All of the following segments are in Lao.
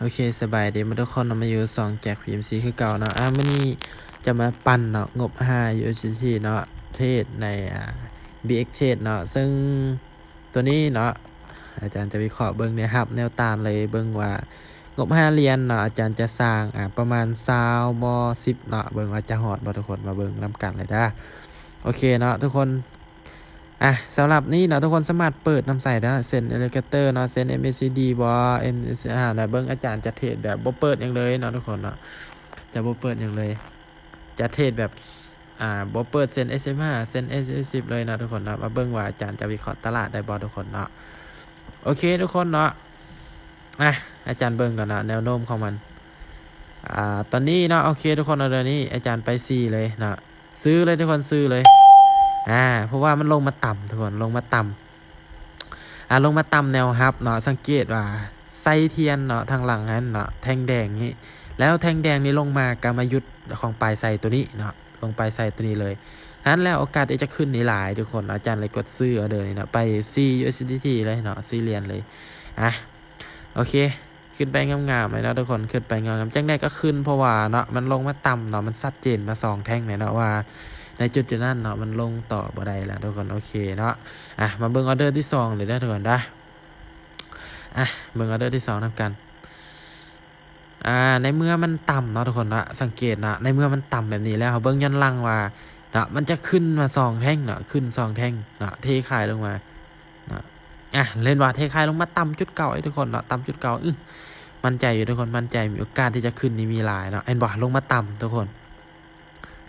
ໂອເຄ ສະບາຍດີໝົດທຸກຄົນເນາະ ມາຢູ່ຊ່ອງແຈັກ ພີເອັມຊີ ຄືເກົ່າເນາະ. ອາ ມື້ນີ້ຈະມາປັ່ນເນາະ ງົບຫ້າ ຢູເອັສດີທີ ເນາະ ເທຣດໃນ ອາ ບີເອັກເທຣດເນາະ. ເຊິ່ງໂຕນີ້ເນາະ ອາຈານຈະວິເຄາະເບິ່ງແນວຮັບແນວຕ້ານເລີຍ ເບິ່ງວ່າງົບຫ້າຫຼຽນເນາະ ອາຈານຈະສ້າງ ອາ ປະມານຊາວບໍ່ ສິບເນາະ ເບິ່ງວ່າຈະຮອດບໍ່ທຸກຄົນ ມາເບິ່ງນຳກັນເລີຍເດີ້. ໂອເຄເນາະທຸກຄົນ ອາ ສຳລັບນີ້ເນາະ ທຸກຄົນສາມາດເປີດນຳໃຊ້ໄດ້ເນາະ ເຊັ່ນ Alligator ເນາະ ເຊັ່ນ ເອັມເອສຊີດີ ບໍ່ ເອັມເອສອາ ນະ ເບິ່ງອາຈານຈະເທຣດແບບບໍ່ເປີດຫຍັງເລີຍເນາະທຸກຄົນເນາະ ຈະບໍ່ເປີດຫຍັງເລີຍ ຈະເທຣດແບບ ອາ ບໍ່ເປີດເຊັ່ນ ເອັສເອັມຫ້າ ເຊັ່ນ ເອັສເອັມສິບ ເລີຍເນາະທຸກຄົນເນາະ. ມາເບິ່ງວ່າອາຈານຈະວິເຄາະຕະຫຼາດໄດ້ບໍ່ທຸກຄົນເນາະ. ໂອເຄທຸກຄົນເນາະ ອາ ອາຈານເບິ່ງກ່ອນເນາະ ແນວໂນ້ມຂອງມັນ ອາ ຕອນນີ້ເນາະ ໂອເຄທຸກຄົນ ອອເດີນີ້ອາຈານໄປສີ່ເລີຍເນາະ ຊື້ເລີຍທຸກຄົນ ຊື້ເລີຍ ອາ ເພາະວ່າມັນລົງມາຕ່ຳທຸກຄົນ ລົງມາຕ່ຳ ອາ ລົງມາຕ່ຳແນວຮັບເນາະ. ສັງເກດວ່າໄສ້ທຽນເນາະ ທາງຫຼັງຫັ້ນເນາະ ແທ່ງແດງນີ້ ແລ້ວແທ່ງແດງນີ້ລົງມາກໍມາຢຸດຂອງປາຍໄສ້ໂຕນີ້ເນາະ ລົງປາຍໄສ້ໂຕນີ້ເລີຍ ຫັ້ນແລ້ວໂອກາດທີ່ຈະຂຶ້ນນີ້ຫຼາຍທຸກຄົນ. ອາຈານເລີຍກົດຊື້ອອເດີນີ້ເນາະ ໄປສີ່ ຢູເອັສດີທີ ເລີຍເນາະ ສີ່ຫຼຽນເລີຍ. ອາ ໂອເຄ ຂຶ້ນໄປງາມໆເລີຍເນາະທຸກຄົນ ຂຶ້ນໄປງາມໆ ຈັ່ງໃດກໍຂຶ້ນ ເພາະວ່າເນາະ ມັນລົງມາຕ່ຳເນາະ ມັນຊັດເຈນມາສອງແທ່ງເລີຍເນາະ ວ່າໃນຈຸດໆນັ້ນເນາະ ມັນລົງຕໍ່ບໍ່ໄດ້ແລ້ວທຸກຄົນ. ໂອເຄເນາະ ອາ ມາເບິ່ງອອເດີທີສອງເລີຍເດີ້ທຸກຄົນເດີ້. ອາ ເບິ່ງອອເດີທີສອງນຳກັນ ອາ ໃນເມື່ອມັນຕ່ຳເນາະທຸກຄົນເນາະ ສັງເກດເນາະ ໃນເມື່ອມັນຕ່ຳແບບນີ້ແລ້ວ ເຮົາເບິ່ງຍ້ອນຫຼັງວ່າເນາະ ມັນຈະຂຶ້ນມາສອງແທ່ງເນາະ ຂຶ້ນສອງແທ່ງເນາະ ເທຂາຍລົງມາເນາະ. ອາ ເຫັນບໍ່ ເທຂາຍລົງມາຕ່ຳຈຸດເກົ່າອີກທຸກຄົນເນາະ ຕ່ຳຈຸດເກົ່າ ອື ໝັ້ນໃຈຢູ່ທຸກຄົນ ໝັ້ນໃຈ ມີໂອກາດທີ່ຈະຂຶ້ນນີ້ມີຫຼາຍເນາະ. ເຫັນບໍ່ ລົງມາຕ່ຳທຸກຄົນ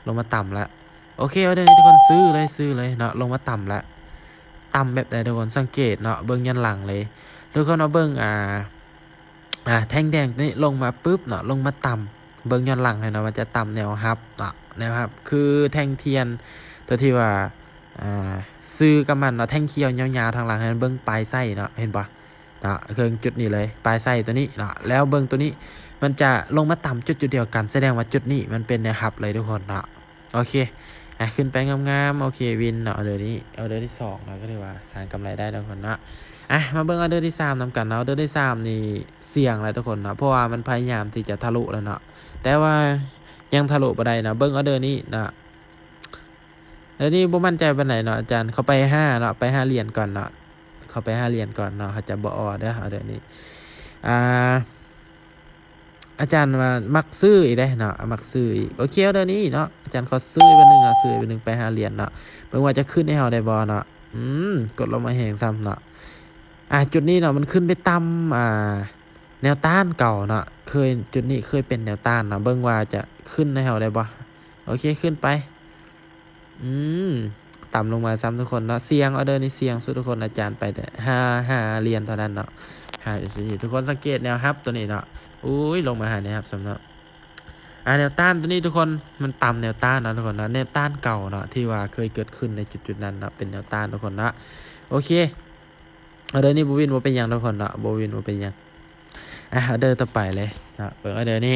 ລົງມາຕ່ຳແລ້ວ. ໂອເຄ ອອເດີນີ້ທຸກຄົນ ຊື້ເລີຍ ຊື້ເລີຍເນາະ ລົງມາຕ່ຳແລ້ວ. ຕ່ຳແບບໃດທຸກຄົນ ສັງເກດເນາະ ເບິ່ງຍ້ອນຫຼັງເລີຍ ທຸກຄົນມາເບິ່ງ ອາ ອາ ແທ່ງແດງນີ້ລົງມາປຶບເນາະ ລົງມາຕ່ຳ ເບິ່ງຍ້ອນຫຼັງໃຫ້ເນາະ ມັນຈະຕ່ຳແນວຮັບເນາະ ແນວຮັບຄືແທ່ງທຽນ ຕົວທີ່ວ່າ ອາ ຊື້ກັບມັນເນາະ ແທ່ງຂຽວຍາວໆທາງຫຼັງ ໃຫ້ເບິ່ງປາຍໄສ້ເນາະ ເຫັນບໍ່ເນາະ ເຄິ່ງຈຸດນີ້ເລີຍ ປາຍໄສ້ຕົວນີ້ເນາະ. ແລ້ວເບິ່ງຕົວນີ້ ມັນຈະລົງມາຕ່ຳຈຸດຈຸດດຽວກັນ ສະແດງວ່າຈຸດນີ້ມັນເປັນແນວຮັບເລີຍທຸກຄົນເນາະ. ໂອເຄ ອາ ຂຶ້ນໄປງາມໆ ໂອເຄ ວິນເນາະ ອອເດີນີ້ ອອເດີທີສອງເນາະ ກໍຖືວ່າສ້າງກຳໄລໄດ້ທຸກຄົນເນາະ. ອາ ມາເບິ່ງອອເດີທີສາມນຳກັນເນາະ ອອເດີທີສາມນີ້ສ່ຽງແລ້ວທຸກຄົນເນາະ ເພາະວ່າມັນພະຍາຍາມທີ່ຈະທະລຸແລ້ວເນາະ ແຕ່ວ່າຍັງທະລຸບໍ່ໄດ້ເນາະ. ເບິ່ງອອເດີນີ້ເນາະ ອອເດີນີ້ບໍ່ໝັ້ນໃຈປານໃດເນາະ ອາຈານເຂົ້າໄປຫ້າເນາະ ໄປຫ້າຫຼຽນກ່ອນເນາະ ເຂົ້າໄປຫ້າຫຼຽນກ່ອນເນາະ ເຮົາຈະບໍ່ອໍເດີ້ ອອເດີນີ້ ອາ ອາຈານວ່າມັກຊື້ອີກເດ້ເນາະ ມັກຊື້ອີກ. ໂອເຄ ອອເດີນີ້ເນາະ ອາຈານຂໍຊື້ອີກບາດໜຶ່ງເນາະ ຊື້ອີກບາດໜຶ່ງໄປຫ້າຫຼຽນເນາະ ເບິ່ງວ່າຈະຂຶ້ນໃຫ້ເຮົາໄດ້ບໍ່ເນາະ. ອືມ ກົດລົງມາແຮງຊ້ຳເນາະ. ອາ ຈຸດນີ້ເນາະ ມັນຂຶ້ນໄປຕ່ຳ ອາ ແນວຕ້ານເກົ່າເນາະ ເຄີຍ ຈຸດນີ້ເຄີຍເປັນແນວຕ້ານເນາະ ເບິ່ງວ່າຈະຂຶ້ນໃຫ້ເຮົາໄດ້ບໍ່. ໂອເຄ ຂຶ້ນໄປ ອືມ ຕ່ຳລົງມາຊ້ຳທຸກຄົນເນາະ ສ່ຽງ ອອເດີນີ້ສ່ຽງສຸດທຸກຄົນ ອາຈານໄປແຕ່ຫ້າ ຫ້າຫຼຽນເທົ່ານັ້ນເນາະ ຫ້າ ຢູ່ທີ່ທຸກຄົນສັງເກດແນວຮັບຕົວນີ້ເນາະ ໂອ້ຍ ລົງມາຫາແນວຮັບຊ້ຳເນາະ. ອາ ແນວຕ້ານຕົວນີ້ທຸກຄົນ ມັນຕ່ຳແນວຕ້ານເນາະທຸກຄົນເນາະ ແນວຕ້ານເກົ່າເນາະ ທີ່ວ່າເຄີຍເກີດຂຶ້ນໃນຈຸດໆນັ້ນເນາະ ເປັນແນວຕ້ານທຸກຄົນເນາະ. ໂອເຄ ອອເດີນີ້ບໍ່ວິນບໍ່ເປັນຫຍັງທຸກຄົນເນາະ ບໍ່ວິນບໍ່ເປັນຫຍັງ. ອາ ອອເດີຕໍ່ໄປເລີຍເນາະ ເບິ່ງອອເດີນີ້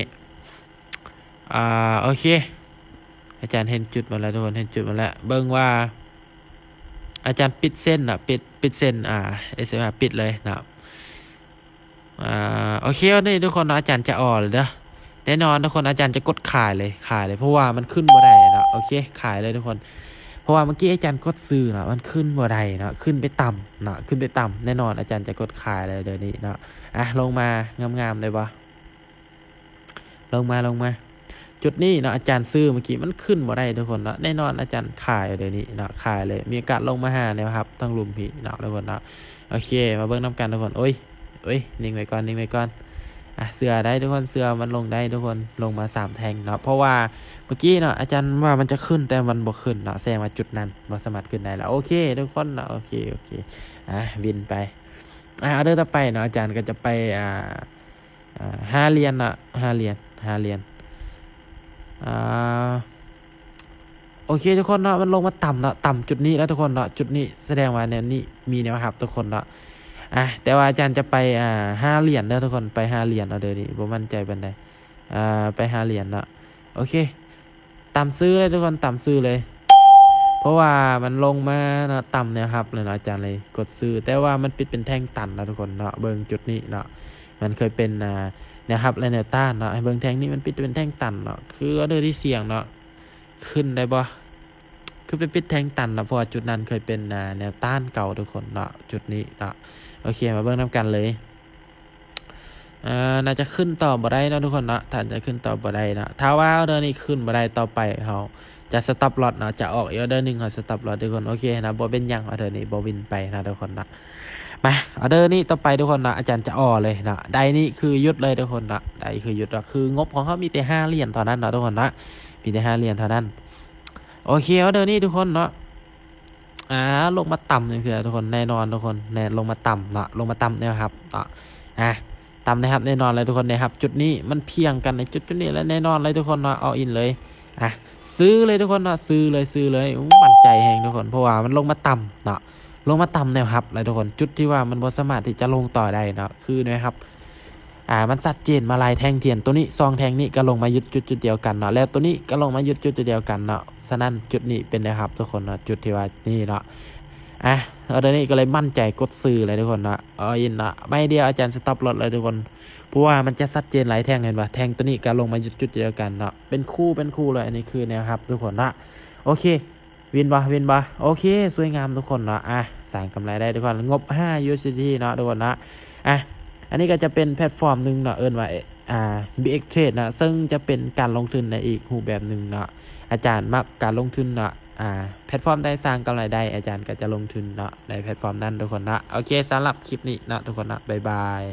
ອາ ໂອເຄ ອາຈານເຫັນຈຸດມາແລ້ວທຸກຄົນ ເຫັນຈຸດມາແລ້ວ ເບິ່ງວ່າອາຈານປິດເສັ້ນເນາະ ປິດ ປິດເສັ້ນ ອາ ເອັສເອັມອາ ປິດເລີຍເນາະ. ອາ ໂອເຄ ນີ້ທຸກຄົນເນາະ ອາຈານຈະອໍເລີຍເດີ້ ແນ່ນອນທຸກຄົນ ອາຈານຈະກົດຂາຍເລີຍ ຂາຍເລີຍ ເພາະວ່າມັນຂຶ້ນບໍ່ໄດ້ເນາະ. ໂອເຄ ຂາຍເລີຍທຸກຄົນ ເພາະວ່າເມື່ອກີ້ອາຈານກົດຊື້ເນາະ ມັນຂຶ້ນບໍ່ໄດ້ເນາະ ຂຶ້ນໄປຕ່ຳເນາະ ຂຶ້ນໄປຕ່ຳ ແນ່ນອນອາຈານຈະກົດຂາຍເລີຍ ເດີນີ້ເນາະ. ອາ ລົງມາງາມໆໄດ້ບໍ່? ລົງມາ ລົງມາ ຈຸດນີ້ເນາະ ອາຈານຊື້ເມື່ອກີ້ມັນຂຶ້ນບໍ່ໄດ້ທຸກຄົນເນາະ ແນ່ນອນອາຈານຂາຍເດີນີ້ເນາະ ຂາຍເລີຍ ມີໂອກາດລົງມາຫາແນວຮັບທາງລຸ່ມພີ້ເນາະທຸກຄົນເນາະ. ໂອເຄ ມາເບິ່ງນຳກັນທຸກຄົນ ໂອ້ຍ ໂອ້ຍ ນິ່ງໄວ້ກ່ອນ ນິ່ງໄວ້ກ່ອນ. ອາ ເຊື່ອໄດ້ທຸກຄົນ ເຊື່ອມັນລົງໄດ້ທຸກຄົນ ລົງມາສາມແທ່ງເນາະ ເພາະວ່າເມື່ອກີ້ເນາະ ອາຈານວ່າມັນຈະຂຶ້ນ ແຕ່ມັນບໍ່ຂຶ້ນເນາະ ສະແດງວ່າຈຸດນັ້ນບໍ່ສາມາດຂຶ້ນໄດ້ແລ້ວ. ໂອເຄທຸກຄົນເນາະ ໂອເຄ ໂອເຄ ອາ ວິນໄປ. ອາ ອອເດີຕໍ່ໄປເນາະ ອາຈານກໍຈະໄປ ອາ ອາ ຫ້າຫຼຽນເນາະ ຫ້າຫຼຽນ ຫ້າຫຼຽນ. ອາ ໂອເຄທຸກຄົນເນາະ ມັນລົງມາຕ່ຳເນາະ ຕ່ຳຈຸດນີ້ແລ້ວທຸກຄົນເນາະ ຈຸດນີ້ສະແດງວ່າແນວນີ້ມີແນວຮັບທຸກຄົນເນາະ. ອາ ແຕ່ວ່າອາຈານຈະໄປ ອາ ຫ້າຫຼຽນເດີທຸກຄົນ ໄປຫ້າຫຼຽນເອົາເດີນີ້ ບໍ່ໝັ້ນໃຈປານໃດ. ອາ ໄປຫ້າຫຼຽນເນາະ ໂອເຄ ຕາມຊື້ເລີຍທຸກຄົນ ຕາມຊື້ເລີຍ ເພາະວ່າມັນລົງມາເນາະ ຕ່ຳແນວຮັບເລີຍເນາະ ອາຈານເລີຍກົດຊື້ ແຕ່ວ່າມັນປິດເປັນແທ່ງຕັນເນາະທຸກຄົນເນາະ. ເບິ່ງຈຸດນີ້ເນາະ ມັນເຄີຍເປັນ ອາ ແນວຮັບ ແລະ ແນວຕ້ານເນາະ. ໃຫ້ເບິ່ງແທ່ງນີ້ ມັນປິດເປັນແທ່ງຕັນເນາະ ຄືອໍເດີທີ່ສ່ຽງເນາະ. ຂຶ້ນໄດ້ບໍ່? ຄືໄປປິດແທ່ງຕັນເນາະ ເພາະວ່າຈຸດນັ້ນເຄີຍເປັນ ອ່າ ແນວຕ້ານເກົ່າທຸກຄົນເນາະ ຈຸດນີ້ເນາະ. ໂອເຄ ມາເບິ່ງນຳກັນເລີຍ. ເອີ ໜ້າຈະຂຶ້ນຕໍ່ບໍ່ໄດ້ເນາະທຸກຄົນເນາະ ຖ້າຈະຂຶ້ນຕໍ່ບໍ່ໄດ້ເນາະ. ຖ້າວ່າອໍເດີນີ້ຂຶ້ນບໍ່ໄດ້ຕໍ່ໄປ ເຮົາຈະສະຕັອບລອດເນາະ ຈະອອກອີກອໍເດີໜຶ່ງ ເຮົາສະຕັອບລອດທຸກຄົນ. ໂອເຄເນາະ ບໍ່ເປັນຫຍັງ ອໍເດີນີ້ບໍ່ວິນໄປເນາະທຸກຄົນເນາະ. ມາ ອໍເດີນີ້ຕໍ່ໄປທຸກຄົນເນາະ ອາຈານຈະອໍເລີຍເນາະ. ໄດ້ນີ້ຄືຢຸດເລີຍທຸກຄົນເນາະ ໄດ້ຄືຢຸດເນາະ. ຄືງົບຂອງເຮົາມີແຕ່ຫ້າຫຼຽນເທົ່ານັ້ນເນາະທຸກຄົນເນາະ ມີແຕ່ຫ້າຫຼຽນເທົ່ານັ້ນ. ໂອເຄ ອໍເດີນີ້ທຸກຄົນເນາະ ອ່າ ລົງມາຕ່ຳຈັ່ງຊີ້ທຸກຄົນ ແນ່ນອນທຸກຄົນ ແນ່ ລົງມາຕ່ຳເນາະ ລົງມາຕ່ຳແນວຮັບເນາະ. ອ່າ ຕ່ຳແນວຮັບແນ່ນອນເລີຍທຸກຄົນ ແນວຮັບຈຸດນີ້ມັນພຽງກັນໃນຈຸດ ຈຸດນີ້ ແລະ ແນ່ນອນເລີຍທຸກຄົນເນາະ. ອໍອິນເລີຍ ອ່າ ຊື້ເລີຍທຸກຄົນເນາະ ຊື້ເລີຍ ຊື້ເລີຍ. ໂອ້ ໝັ້ນໃຈແຮງທຸກຄົນ ເພາະວ່າມັນລົງມາຕ່ຳເນາະ ລົງມາຕ່ຳແນວຮັບເລີຍທຸກຄົນ ຈຸດທີ່ວ່າມັນບໍ່ສາມາດທີ່ຈະລົງຕໍ່ໄດ້ເນາະ ຄືແນວຮັບ ອ່າ ມັນຊັດເຈນມາຫຼາຍແທ່ງທຽນ. ໂຕນີ້ ສອງແທ່ງນີ້ກໍລົງມາຢຸດຈຸດຈຸດດຽວກັນເນາະ ແລ້ວໂຕນີ້ກໍລົງມາຢຸດຈຸດຈຸດດຽວກັນເນາະ. ສະນັ້ນຈຸດນີ້ເປັນແນວຮັບທຸກຄົນເນາະ ຈຸດທີ່ວ່ານີ້ເນາະ. ອ່າ ອໍເດີນີ້ກໍເລີຍໝັ້ນໃຈກົດຊື້ເລີຍທຸກຄົນເນາະ ອໍອິນເນາະ. ໄມ້ດຽວອາຈານສະຕັອບລອດເລີຍທຸກຄົນ ເພາະວ່າມັນຈະຊັດເຈນຫຼາຍແທ່ງ ເຫັນບໍ່? ແທ່ງໂຕນີ້ກໍລົງມາຢຸດຈຸດດຽວກັນເນາະ ເປັນຄູ່ເປັນຄູ່ເລີຍ. ອັນນີ້ຄືແນວຮັບທຸກຄົນເນາະ. ໂອເຄ ວິນບໍ່? ວິນບໍ່? ໂອເຄ ສວຍງາມທຸກຄົນເນາະ. ອ່າ ສ້າງກຳໄລໄດ້ທຸກຄົນ ງົບຫ້າ USDT ເນາະທຸກຄົນເນາະ. ອ່າ ອັນນີ້ກໍຈະເປັນແພລດຟອມໜຶ່ງເນາະ ເອີ້ນວ່າ ອ່າ BX Trade ເນາະ ເຊິ່ງຈະເປັນການລົງທຶນໃນອີກຮູບແບບໜຶ່ງເນາະ. ອາຈານມັກການລົງທຶນເນາະ ອ່າ ແພລດຟອມໃດສ້າງກຳໄລໄດ້ ອາຈານກໍຈະລົງທຶນເນາະ ໃນແພລດຟອມນັ້ນທຸກຄົນເນາະ. ໂອເຄ ສຳລັບຄລິບນີ້ເນາະທຸກຄົນເນາະ ບາຍບາຍ.